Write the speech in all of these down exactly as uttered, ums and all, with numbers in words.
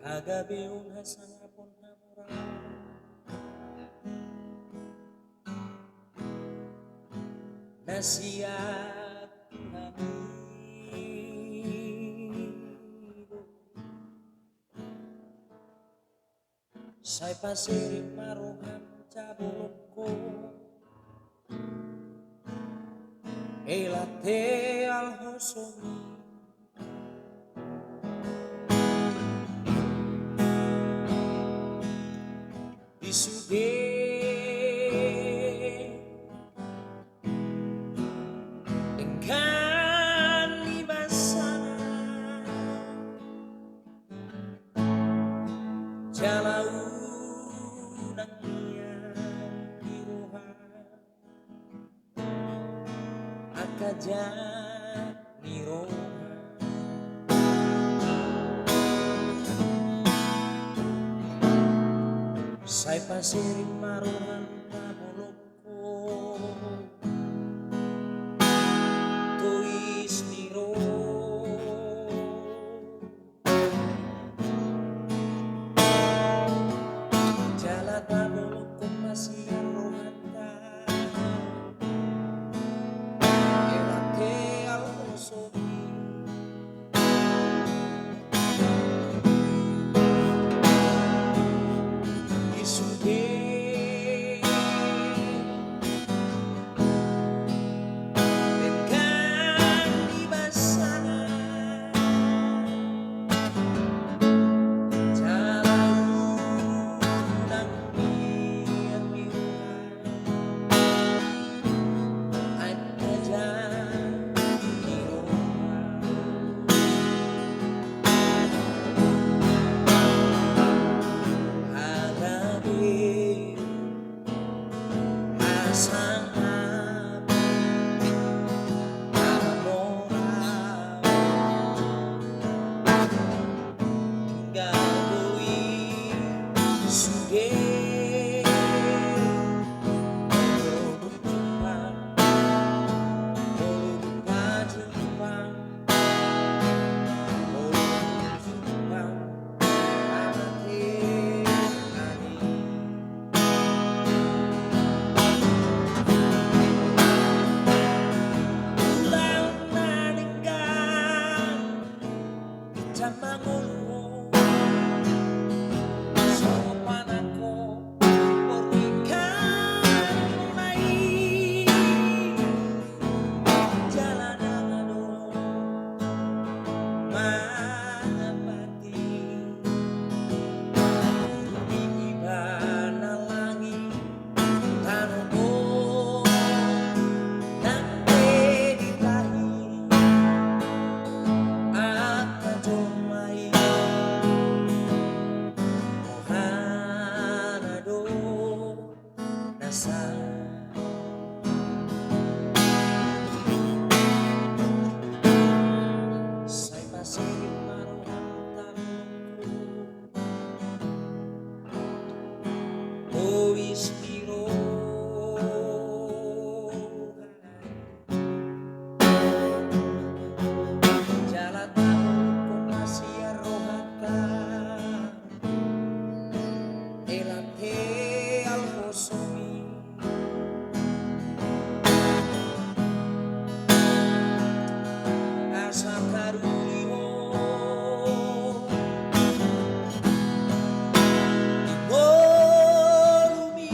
Hagabeon, hasangapon, hamoraon na sian Tuhan i do. Sai paserep ma roham, jabolonku, ela teal hosomi. Di sude denggan ni basana, jala unang nian di roha angka jala ni roha. Sai paserep ma roham, jabolonku, tois ni roha. Jala tabolongkon ma sian rohanta, ela teal hosomi. Di sude denggan ni basana, jala unang nian di roha angka jala ni roha. Hagabeon, hasangapon, hamoraon, tinggal do i sude. Molo dung jumpang, molo dung pajumpang, molo dung jumpang, amate nami. Ulang na denggan, jam mangolu, sopan angka pernikahan ma i, jala dang adong mangapati. Di ibana langit tano do nang pe ditahi angka jolma i, rohana do na sah. Sai paserep ma roham, jabolonku, tois ni roha. Jala tabolongkon ma sian rohanta, ela teal hosomi. Asa taruli ho di ngolumi.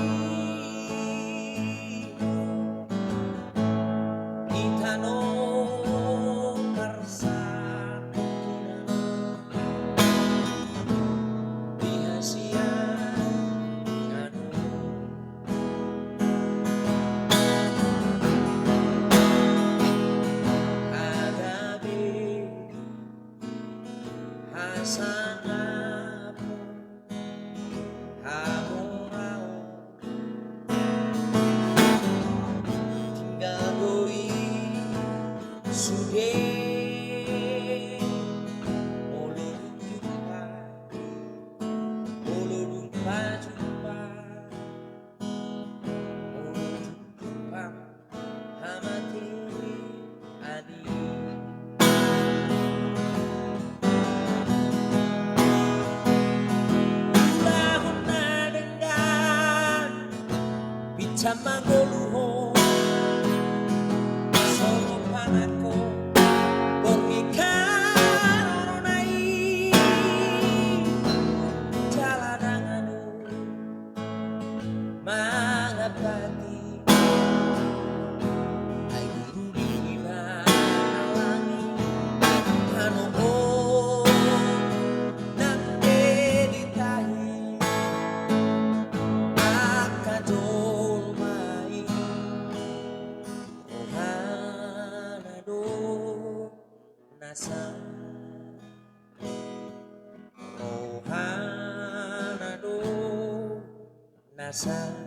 Mangolu ho songon panganhon borngin, horona i jala dang adong mangampati. Ai guru di bagasan langit, hanombo nang pe ditahi angka jolma i. Rohana do na sa, rohana do na sa